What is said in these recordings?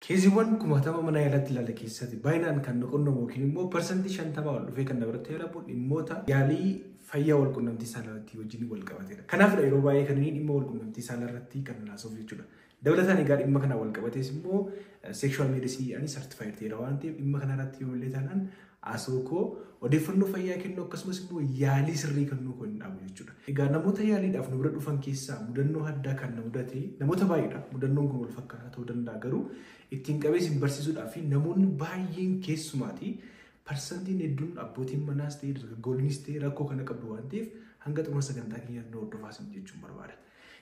Keeziiwwan kumaatama mana yaalatti ilaala keessatti baay'inaan kan nu qunnamu yookiin immoo 50% ol dhufee kan dabalatee yaalamu dhimmoota yaalii fayyaa wal quunnamtii saalaa wajjin wal qabatedha. Kanaafidha yeroo baay'ee kan inni dhimma wal quunnamtii saalaa irratti kan haasa'u jechuudha. Dabalataan egaa dhimma kana wal qabatees immoo sexual medicine certified ta'eera waan ta'eef dhimma kana irratti yoo illee taanaan haasa'u koo odeeffannoo fayyaa kennuu akkasumas immoo yaalii sirrii kennuu koo hin dhaabu jechuudha. Egaa namoota yaaliidhaaf nu bira dhufan keessaa mudannoo addaa kan na mudate namoota baay'eedha. Mudannoon kun wal fakkaataa ta'uu danda'a garuu ittiin qabee isin barsiisuudhaaf fi namoonni baay'een keessumaati parsantiin hedduun abbootiin manaas ta'e dargaggoonnis ta'e rakkoo kana qabdu waan ta'eef hanga xumura sagantaa keenyaatti nu hordofaa isin jechuun barbaada.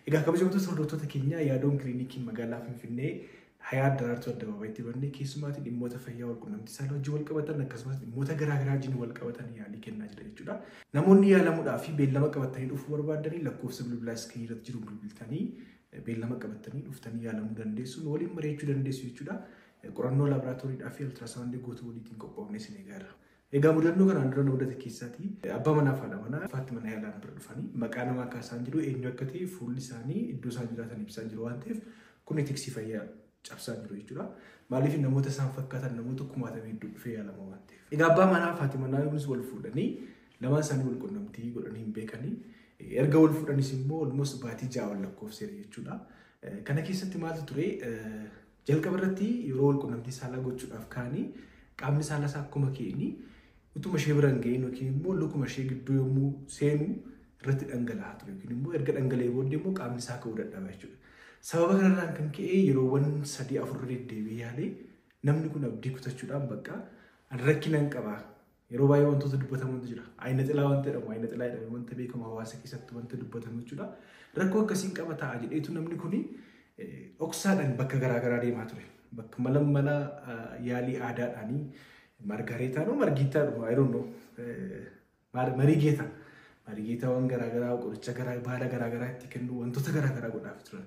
Egaa kabajamtoota hordoftoota keenyaa yaadoon kiliinikii magaalaa Finfinnee Hayaa Daraartuu Addabaabayitti bannee keessumaatii dhimmoota fayyaa wal quunnamtii saalaa wajjin wal qabatan akkasumas dhimmoota garaagaraa wajjin wal qabatan yaalii kennaa jira jechuudha. Namoonni yaalamuudhaa fi beellama qabatanii dhufuu barbaadanii lakkoofsa bilbilaa iskiriinii irratti jiru bilbiltanii beellama qabatanii dhuftanii yaalamuu dandeessu waliin mari'achuu dandeessu jechuudha. Qorannoo laaboraatooriidhaa fi altiraasaawundii guutuu waliitiin qophaa'uun isin eegaara. Egaa mudannoo kanaan dura na mudate keessaatii abbaa manaa fi haadha manaa faatti mana yaalaa bira dhufanii maqaa namaa kaasaan jiru eenyu akka ta'e fuulli isaanii iddoo isaan jiraatan ibsaa jiru waan ta'eef kun etiksii fayyaa cabsaa jiru jechuudha. Maaliif namoota isaan fakkaatan namoota kumaatamee hedduu dhufee yaalama waan ta'eef. Egaa abbaa manaa fi haati manaa yoomis wal fuudhanii lamaan isaanii wal quunnamtii godhanii hin beekanii erga wal fuudhanis immoo almost baatii 6 wal lakkoofseera jechuudha. Kana keessatti maaltu ture jalqaba irratti yeroo wal quunnamtii saalaa gochuudhaaf kaanii qaamni saalaa isaa akkuma ka'eenii utuma ishee bira hin ga'iin yookiin immoo lukuma ishee gidduu yommuu seenu irratti dhangala'aa ture yookiin immoo erga dhangala'ee booddee immoo qaamni isaa ka'uu dadhaba jechuudha. Sababa kanarraan kan ka'e yeroowwan 3-4 deddeebi'ee yaalee namni kun abdii kutachuudhaan bakka rakkina hin qaba. Yeroo baay'ee wantoota dubbatamantu jira. Ayina xilaa wanta jedhamu, ayina xilaa jedhame wanta beekamu hawaasa keessatti wanta dubbatamu jechuudha. Rakkoo akkasiin qaba ta'a jedheetu namni kuni dhoksaadhaan bakka garaagaraa deemaa ture. Bakka mala mala yaalii aadaadhaanii Margareetaa noo Margiittaa dhuma I don't know Marigeetaa. Marigeetaa waan garaagaraa qoricha garaa baala garaagaraa itti kennu wantoota garaagaraa godhaaf turan.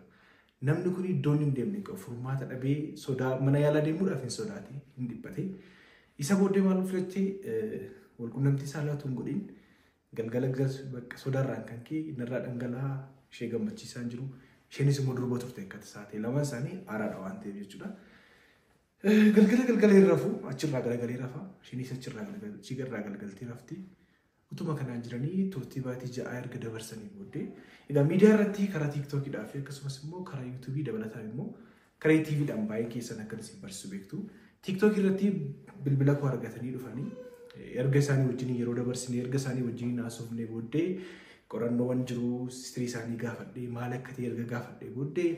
Namni kun iddoon hin deemne qabu furmaata dhabee sodaa mana yaalaa deemuudhaaf hin sodaate hin dhiphate. Isa booddee maal filachee walqunnamtii saalaa tun godhin galgala bakka sodaarraan kan ka'e narraa dhangala'aa ishee gammachiisaa jiru. Isheenis immoo durba turte akka tasaa ta'e lamaan isaanii haaraadha waan ta'eef jechuudha. Galgala galgala hin rafu achirraa galagalee rafa isheenis achirraa galgaltee rafti. Utuma kanaan jiranii turtii baatii 6 erga dabarsanii booddee egaa miidiyaa irratti karaa tiiktookiidhaa fi akkasumas immoo karaa yuutuubii dabalataan immoo karaa tiiviidhaan baay'ee keessan akka isin barsiisu beektu. Tiiktookii irratti bilbila koo argatanii dhufanii erga isaanii wajjin yeroo dabarsine erga isaanii wajjin haasofnee booddee qorannoowwan jiru sistirii isaanii gaafadhee maal akka ta'e erga gaafadhee booddee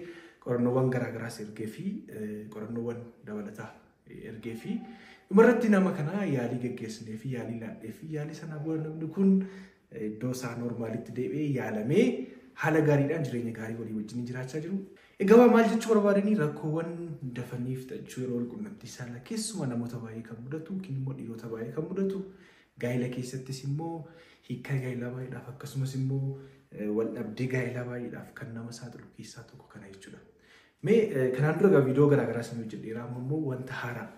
qorannoowwan garaagaraas ergee fi qorannoowwan dabalataa ergee fi dhumarratti nama kana yaalii geggeessinee fi yaalii laadhee fi yaalii sanaa booda namni kun iddoo isaa noormaalitti deebi'ee yaalamee haala gaariidhaan jireenya gaarii walii wajjin jiraachaa jiru. Egaa maal jechuu barbaadanii rakkoowwan dafanii fixachuu yeroo wal quunnamtii saalaa keessumaa namoota baay'ee kan mudatu yookiin immoo dhiirota baay'ee kan mudatu gaa'ela keessattis immoo hiikkaa gaa'elaa baay'eedhaaf akkasumas immoo wal dhabdee gaa'elaa baay'eedhaaf kan nama saaxilu keessaa tokko kana jechuudha. Mee kanaan dura egaa viidiyoo garaagaraa isin hojjedheera amma immoo wanta haaraa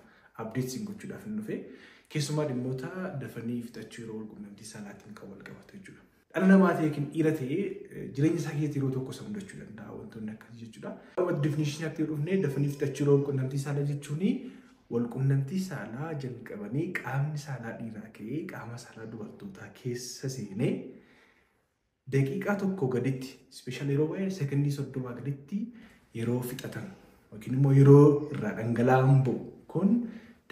update isin gochuudhaaf hin dhufe keessumaa dhimmoota dafanii fixachuu yeroo wal quunnamtii saalaatiin kan wal qabatu jechuudha. Dhala namaa ta'e yookiin dhiira ta'ee jireenya isaa keessatti yeroo tokko isa mudachuu danda'a wantoonni akkasii jechuudha. Definitionii yoo dhufne dafanii fixachuu yeroo wal quunnamtii saalaa jechuun wal quunnamtii saalaa jalqabanii qaamni saalaa dhiiraa ka'ee qaama saalaa dubartootaa keessa seenee daqiiqaa tokko gaditti ispeeshaal yeroo baay'ee sekondii 30 gaditti yeroo fixatan yookiin immoo yeroo irraa dhangala'aan ba'u kun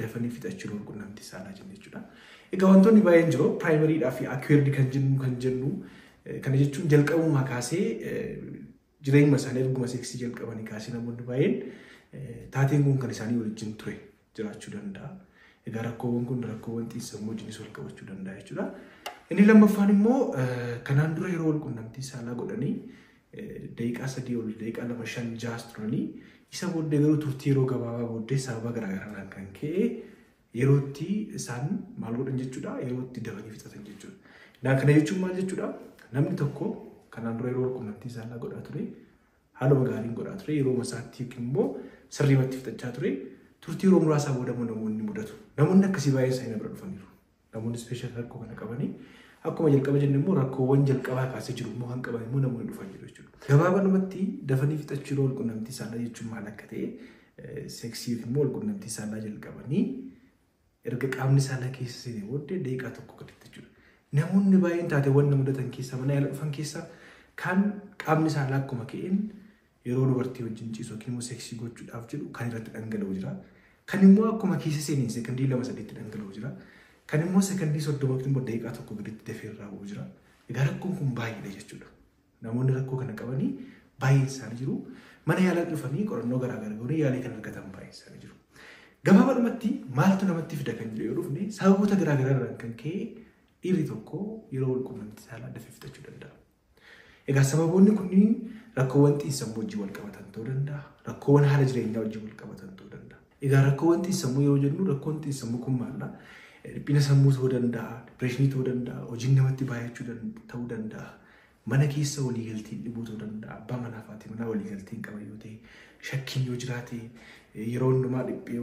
dafanii fixachuu yeroo quunnamtii saalaa jenna jechuudha. Egaa wantoonni baay'een jiru piraayimariidhaa fi akweerdi kan jennu kana jechuun jalqabumaa kaasee jireenya isaanii erguma seeksii jalqabanii kaasee namoonni baay'een taateen kun kan isaanii wajjin ture jiraachuu danda'a. Egaa rakkoowwan kun rakkoowwan xiinsammuu wajjinis wal qabachuu danda'a jechuudha. Inni lammaffaan immoo kanaan dura yeroo wal quunnamtii saalaa godhanii daqiiqaa 3 ol daqiiqaa 2 5 6 turanii isa booddee garuu turtii yeroo gabaabaa booddee sababa garaagaraan kan ka'e yerootti isaan maal godhan jechuudha yerootti dafanii fixatan jechuudha. Kana jechuun maal jechuudha namni tokko kanaan dura yeroo quunnamtii saalaa godhaa ture haaluma gaariin godhaa ture yeroo masaatti yookiin immoo sirriimatti fixachaa ture turtii yeroo muraasaa booda immoo namoonni mudatu. Namoonni akkasii baay'een isaanii bira dhufaniiru. Namoonni ispeeshaal rakkoo kana qabanii akkuma jalqaba jenne immoo rakkoowwan jalqabaa kaasee jiru immoo kan qaban immoo namoonni dhufan jiru jechuudha. Gabaabumatti dafanii fixachuu yeroo quunnamtii saalaa jechuun maal akka ta'e Seeksii yookiin immoo walqunnamtii saalaa jalqabanii erga qaamni saalaa keessa seenee booddee daqiiqaa tokko gaditti jechuudha. Namoonni baay'een taateewwan na mudatan keessaa mana yaala dhufan keessaa kan qaamni saalaa akkuma ka'een yeroo dubartii wajjin ciisu yookiin immoo seeksii gochuudhaaf jedhu kan irratti dhangala'u jira. Kan immoo akkuma keessa seeneen sekondii 2-3 dhangala'u jira. Kan immoo sekondii 30 yookiin immoo daqiiqaa tokko gaditti dafee irraa bu'u jira. Egaa rakkoon kun baay'eedha jechuudha. Namoonni rakkoo kana qabanii baay'een isaanii jiru. Mana yaalaa dhufanii qorannoo garaagaraa godhanii yaalii kan argatan baay'een isaanii jiru. Gabaabadhumatti maaltu namatti fida kan jedhu yoo dhufne sababoota garaagaraa irraan kan ka'e dhiirri tokko yeroo walqunnamtii saalaa dafee fixachuu danda'a. Egaa sababoonni kunniin rakkoowwan xiinsammuu wajjin wal qabatan ta'uu danda'a. Rakkoowwan haala jireenyaa wajjin wal qabatan ta'uu danda'a. Egaa rakkoowwan xiinsammuu yeroo jennu rakkoon xiinsammuu kun maalidha? Dhiphina sammuu ta'uu danda'a, dipireeshinii ta'uu danda'a, hojiin namatti baay'achuu ta'uu danda'a. Mana keessa waliigaltiin dhibuu ta'uu danda'a. Abbaa manaa fi haati manaa waliigaltiin qaban yoo ta'e, shakkiin yoo jiraate, yeroo hundumaa dhiphee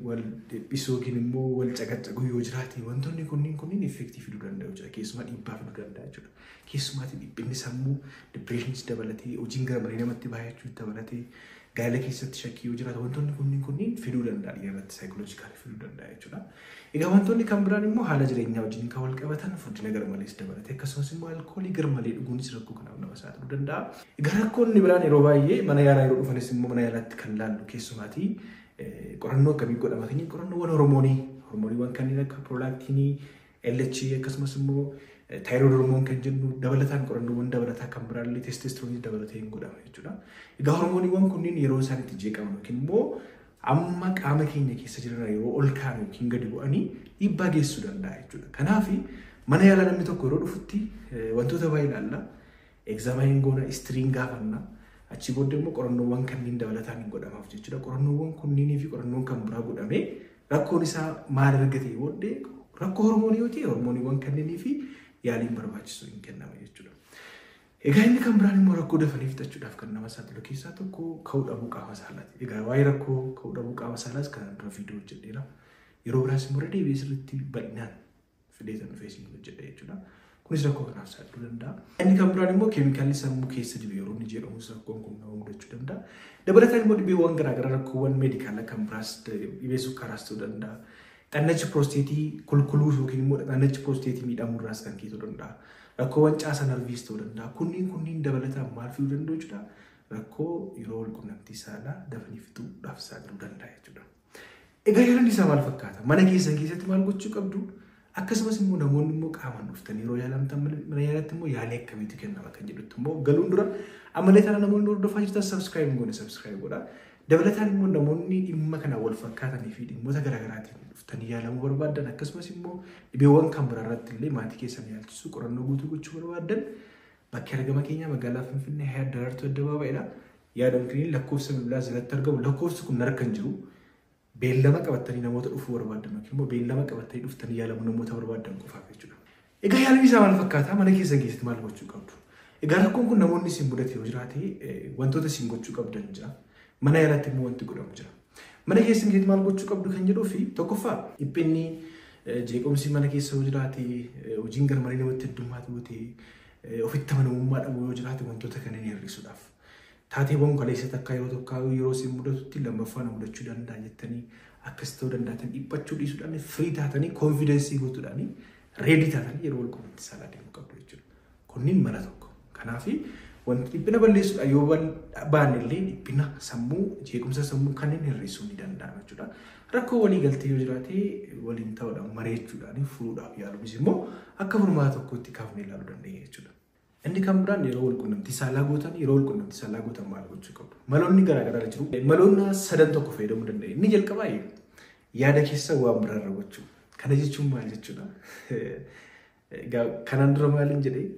wal dhiphisuu yookiin immoo wal caqacaquu yoo jiraate, wantoonni kunniin effektii fiduu danda'u jechuudha. Keessumaa dhiibbaa fiduu danda'a jechuudha. Keessumaatti dhiphinni sammuu, dipireeshiniis dabalatee, hojiin gara malee namatti baay'achuu dabalatee, gaa'ela keessatti shakkii yoo jiraate, wantoonni kunniin fiduu danda'a dhiirratti saayikoloojikaalii fiduu danda'a jechuudha. Egaa wantoonni kan biraan immoo haala jireenyaa wajjin kan wal qabatan furdina garmalees dabalatee akkasumas immoo alkoolii garmalee dhuguunis rakkoo kanaaf nama saaxiluu danda'a. Egaa rakkoonni biraan yeroo baay'ee mana yaalaa yeroo dhufanis immoo mana yaalaatti kan laallu keessumaatii qorannoo akkamii godhama kan qorannoowwan hormooniiwwan kanneen akka prolaktinii, LH akkasumas immoo taayiroid hormoon kan jennu dabalataan qorannoowwan dabalataa kan biraallee testosteroonii dabalatee hin godhama jechuudha. Egaa hormooniiwwan kunniin yeroo isaan itti jeeqaman yookiin immoo amma qaama keenya keessa jiran yeroo ol ka'an yookiin gadi bu'anii dhiibbaa geessisuu danda'a jechuudha. Kanaaf mana yaalaa namni tokko yeroo dhufutti wantoota baay'ee ilaalla. Egzaamayin goona, istiriin gaafanna. Achi booddee immoo qorannoowwan kanneen dabalataan hin godhamaaf jechuudha. Qorannoowwan kunniinii fi qorannoon kan biraa godhamee rakkoon isaa maal erga ta'e booddee rakkoo hormoonii yoo ta'e hormooniiwwan kanneenii fi yaaliin barbaachisu hin kennama jechuudha. Egaa inni kan biraan immoo rakkoo dafanii fixachuudhaaf kan nama saaxilu keessaa tokko ka'uu dhabuu qaama saalaati. Egaa waa'ee rakkoo ka'uu dhabuu qaama saalaas kanaan dura viidiyoo hojjedheera. Yeroo biraas immoo irra deebi'ee sirriitti bal'inaan fideetan dhufee siin hojjedha jechuudha. Kunis rakkoo kanaaf saaxiluu danda'a. Inni kan biraan immoo keemikaalli sammuu keessa jiru yeroo inni jedhamus rakkoon kun nama mudachuu danda'a. Dabalataan immoo dhibeewwan garaagaraa rakkoowwan meedikaalaa kan biraas dhibee sukkaaraas ta'uu danda'a. Xannachi piroosteetii kulkuluu yookiin immoo xannachi piroosteetii miidhamuurraas kan ka'e ta'uu danda'a. Rakkoowwan caasa narviis ta'uu danda'a. Kunniin dabalataan maal fiduu danda'u jechuudha. Rakkoo yeroo walqunnamtii saalaa dafanii fixuudhaaf saaxiluu danda'a jechuudha. Egaa yaalaan isaa maal fakkaata? Mana keessan keessatti maal gochuu qabdu? Akkasumas immoo namoonni immoo qaamaan dhuftanii yeroo yaalamtan mana yaalaatti immoo yaalii akkamiitu kennama kan jedhutti immoo galuun dura ammallee taana namoonni hordofaa jirtan subscribe hin goone subscribe godhaa. Dabalataan immoo namoonni dhimma kana wal fakkaatanii fi dhimmoota garaagaraatiin dhuftanii yaalamuu barbaadan akkasumas immoo dhibeewwan kan biraa irratti illee maatii keessan yaalchisuu qorannoo guutuu gochuu barbaadan bakki argama keenya magaalaa Finfinnee Hayaat Daraartuu Addabaabaayidha. Yaadoon kiniin lakkoofsa bilbilaa jalatti argamu lakkoofsi kun harka hin jiru. Beellama qabatanii namoota dhufuu barbaadan yookiin immoo beellama qabatanii dhuftanii yaalamuu namoota barbaadan qofaaf jechuudha. Egaa yaaliin isaa maal fakkaata? Mana keessan keessatti maal gochuu qabdu? Egaa rakkoon kun namoonni isin mudate yoo jiraate wantoota isin gochuu qabdan jira. Mana yaalaatti immoo wanti godhamu jira. Mana keessan keessatti maal gochuu qabdu kan jedhuu fi tokkoffaa dhiphinni jeequmsi mana keessa yoo jiraate hojiin garmalee namatti heddummaatu yoo ta'e ofitti amanamummaa dhabuu yoo jiraate wantoota kanneen hir'isuudhaaf. Taateewwan kaleessa takka yeroo tokko yeroo isin mudatutti lammaffaa na mudachuu danda'a jettanii akkas ta'uu danda'atan dhiphachuu dhiisuudhaan firii taatanii koonfidensii guutuudhaan reedii taatanii yeroo walqunnamtii saalaa deemuu qabdu jechuudha. Kunniin mala tokko. Kanaaf wanti dhiphina balleessuudhaan yoo baanne illee dhiphina sammuu jeequmsa sammuu kanneen hir'isuu ni danda'ama jechuudha. Rakkoo walii galtee yoo jiraate waliin ta'uudhaan mari'achuudhaan furuudhaaf yaaluunis immoo akka furmaata tokkotti kaafnee ilaaluu dandeenya jechuudha. Inni kan biraan yeroo walqunnamtii saalaa gootan yeroo walqunnamtii saalaa gootan maal gochuu qabdu? Maloonni garaagaraa jiru. Maloonni sadan tokko fayyadamuu dandeenya. Inni jalqabaa yaada keessa waan biraarra gochuu. Kana jechuun maal jechuudha? Kanaan dura maaliin jedhee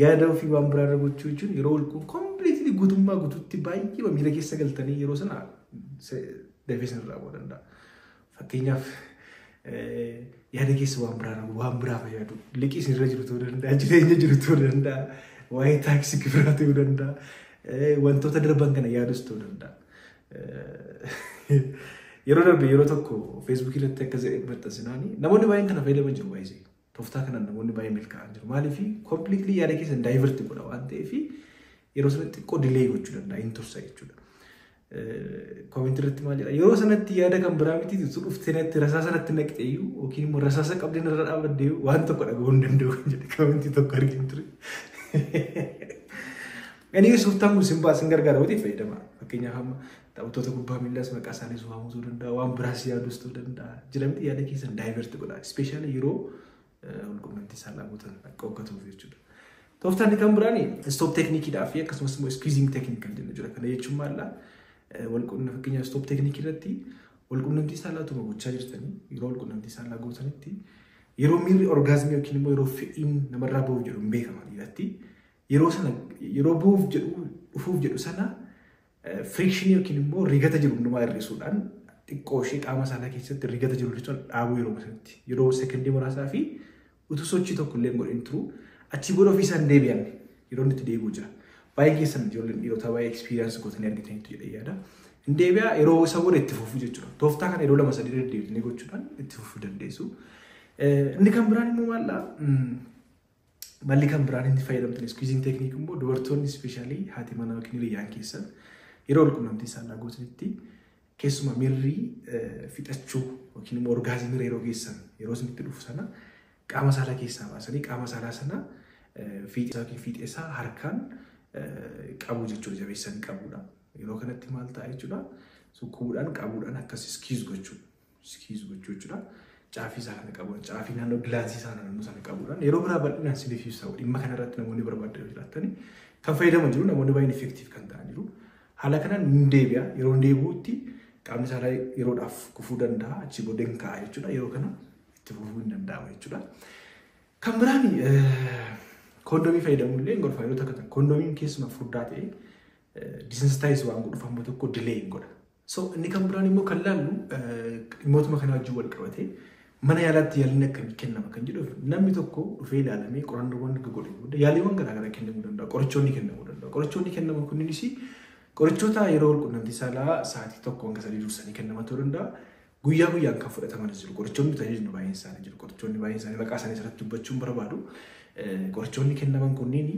yaada ofii waan biraarra gochuu jechuun yeroo walquun kompiliitilii guutummaa guutuutti baay'ee miira keessa galtanii yeroo sana dafee sanarraa bu'uu danda'a. Fakkeenyaaf yaada keessa waan biraa waan biraa fayyadu liqii isinirra jiru ta'uu danda'a, jireenya jiru ta'uu danda'a, waa'ee taaksii gibiraa ta'uu danda'a, wantoota darban kana yaadus ta'uu danda'a. Yeroo darbe yeroo tokko feesbuukii irratti akkas maxxansinaani namoonni baay'een kana fayyadaman jiru baay'ee. Tooftaa kanaan namoonni baay'een milkaa'an jiru. Maaliif kompiliitilii yaada keessan daayivarti godha waan ta'eef yeroo sanatti xiqqoo dilee gochuu danda'a hin tursa jechuudha. Comment irratti maal jedha? Yeroo sanatti yaada kan biraa miti dhuftee natti rasaasa natti naqxe iyyuu yookiin immoo rasaasa qabdee narra dhaabaddee waan tokko dhaga'uu hin danda'u kan jedhe comment tokko argin ture. Ani tooftaan kun sin baasin gargaara yoo ta'e fayyadama. Fakkeenyaaf amma taphattoota kubbaa miillaas maqaa isaaniis waamuu ta'uu danda'a, waan biraas yaaduus ta'uu danda'a. Jira miti yaada keessan divert godha. Especially yeroo walqunnamtii saalaa gootan akka hoggatuuf jechuudha. Tooftaan kan biraan stop techniqueidhaa fi akkasumas immoo squeezing technique kan jennu jira. Kana jechuun maallaa walqunnamtii fakkeenyaaf stop technique irratti walqunnamtii saalaa utuma gochaa jirtanii yeroo walqunnamtii saalaa gootanitti yeroo miirri orgasm yookiin immoo yeroo fedhiin namarraa bahuuf jedhu hin beekama dhiiratti. Yeroo sana yeroo bahuuf jedhu dhufuuf jedhu sana friction yookiin immoo rigata jiru hundumaa hir'isuudhaan xiqqoo ishee qaama saalaa keessatti rigata jiru jechuun dhaabuu yeroo sanatti yeroo sekondii muraasaa fi utuu sochii tokko illee godhin turu achii booda ofii isaan deebi'an yeroo inni itti deebi'u jira. Baay'ee keessan ijoolleen dhiirotaa baay'ee experience gootanii argitaniitu jedhee yaada. Hin deebi'a yeroo isa booda itti fufuu jechuudha. Tooftaa kana yeroo 2-3 deddeebitanii gochuudhaan itti fufuu dandeessu. Inni kan biraan immoo maallaa malli kan biraan inni fayyadamtan squeezing technique immoo dubartoonni especially haati manaa yookiin hiriyyaan keessan yeroo walqunnamtii saalaa gootanitti keessumaa miirri fixachuu yookiin immoo orgasm yeroo geessan yeroo isinitti dhufu sana qaama saalaa keessaa baasanii qaama saalaa sana fiixee yookiin fiixee isaa harkaan qabu jechuudha, jabeessanii qabuudha. Yeroo kanatti maal ta'a jechuudha? Sukkuumuudhaan qabuudhaan akkas squeeze gochuu jechuudha. Caafii isaa kana qabuudhaan caafii naannoo glans isaa naannoo sana qabuudhaan yeroo biraa bal'inaan isiniif ibsa. Dhimma kanarratti namoonni barbaadan jiraatanii kan fayyadaman jiru, namoonni baay'een effective kan ta'an jiru. Haala kanaan hin deebi'a. Yeroo hin deebi'utti qaamni saalaa yeroodhaaf kufuu danda'a. Achi booda hin ka'a jechuudha. Yeroo kana itti fufuu hin danda'amu jechuudha. Kan biraan koondomii fayyadamuu illee hin gorfa yeroo takka koondomiin keessumaa furdaa ta'e desensitize waan godhuuf hamma tokko delay hin godha. So inni kan biraan immoo kan laallu dhimmootuma kana wajjin wal qabatee mana yaalaatti yaaliin akkamii kennama kan jedhuuf namni tokko dhufee ilaalamee qorannoowwan erga godhee booda yaaliiwwan garaagaraa kennamuu danda'a. Qorichoonni kennamuu danda'u. Qorichoonni kennaman kunniinis qorichoota yeroo walqunnamtii saalaa sa'aatii 1 hanga 3 dursanii kennaman ta'uu danda'a. Guyyaa guyyaan kan fudhatamanis jiru. Qorichoonni tajaajilu baay'een isaanii jiru. Qorichoonni baay'een isaanii maqaa isaanii asirratti dubbachuun barbaadu. Qorichoonni kennaman kunniin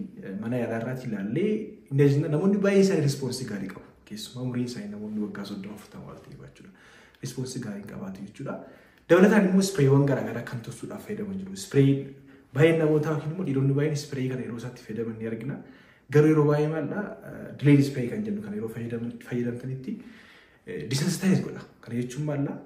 mana yaalaa irratti ilaallee namoonni baay'een isaanii response gaarii qabu. Keessumaa umriin isaanii namoonni waggaa 30-40 wal ta'e jechuudha. Response gaarii qabaatu jechuudha. Dabalataan immoo spraywwan garaagaraa kan tossuudhaaf fayyadaman jiru. Spray baay'een namootaa yookiin immoo dhiironni baay'een spray kana yeroo isaatti fayyadaman ni argina. Garuu yeroo baay'ee maaldhaa delayed spray kan jennu kana yeroo fayyadamtanitti desensitize godha. Kana jechuun maaldhaa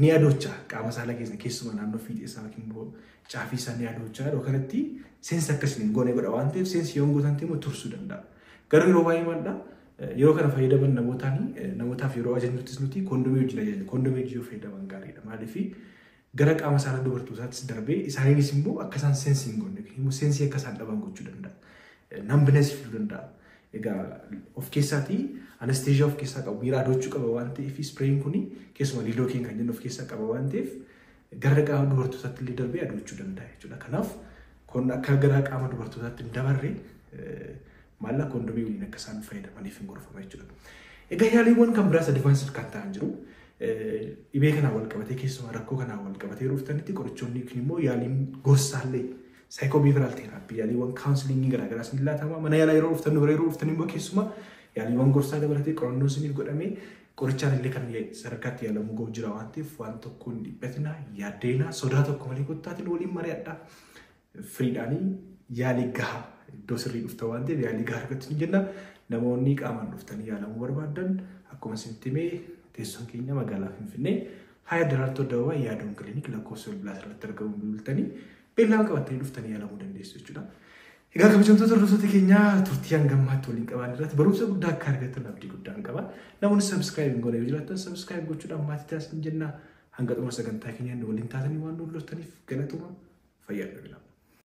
ni adocha qaama saalaa keessa keessumaa naannoo fiixee isaa yookiin immoo caafii isaa ni adocha yeroo kanatti seensa akkasiin hin goone godha waan ta'eef seensi yoo gootan immoo tursuu danda'a. Garuu yeroo baay'ee maaldhaa yeroo kana fayyadaman namootaaf yeroo ajajnuttis nuti koondomii wajjin ajajna. Koondomii wajjin yoo fayyadaman gaariidha. Maaliif gara qaama saalaa dubartootaattis darbee isaaniinis immoo akka isaan seensi hin goone yookiin immoo seensii akka isaan dhaban gochuu danda'a. Numbness fiduu danda'a. Egaa of keessaatii anesthesia of keessaa qabu miira adochuu qaba waan ta'eef sprayin kun keessumaa lidocaine kan jennu of keessaa qaba waan ta'eef gara qaama dubartootaatti illee darbee adochuu danda'a jechuudha. Kanaaf kun akka gara qaama dubartootaatti hin dabarre maalla koondomii waliin akka isaan fayyadamaniif hin gorfama jechuudha. Egaa yaaliiwwan kan biraas advanced kan ta'an jiru. Dhibee kanaan wal qabatee keessumaa rakkoo kanaan wal qabatee yeroo dhuftanitti qorichoonni yookiin immoo yaaliin gorsaallee psychobehavioral therapy yaaliiwwan counseling garaagaraas ni laatama. Mana yaalaa yeroo dhuftan yeroo dhuftan immoo keessumaa yaaliiwwan gorsaa dabalatee qorannoo isiniif godhamee qorichaan illee kan sadarkaatti yaalamuu gahu jira waan ta'eef waan tokko hin dhiphatinaa, yaaddeenaa, sodaa tokko malee kottaatiin waliin mari'adhaa. Firiidhaanii yaalii gahaa iddoo sirrii dhufta waan ta'eef yaalii gahaa argachuu ni jenna. Namoonni qaamaan dhuftanii yaalamuu barbaadan akkuma isinitti himee teessoon keenya magaalaa Finfinnee Haya Daraartuu Addabaabaay Yaadoon Clinic lakkoofsa bilbilaa irratti argamuun bilbiltanii beellama qabattanii dhuftanii yaalamuu dandeessu jechuudha. Egaa kabajamtoota hordoftoota keenyaa turtii hanga ammaatti waliin qaban irratti barumsa guddaa akka argattan abdii guddaan qaba. Namoonni subscribe hin goone yoo jiraattan subscribe gochuudhaan maatii taasisan jenna. Hanga xumura sagantaa keenyaan waliin taatanii waan nu hordoftaniif galatuma fayyaa dhabina.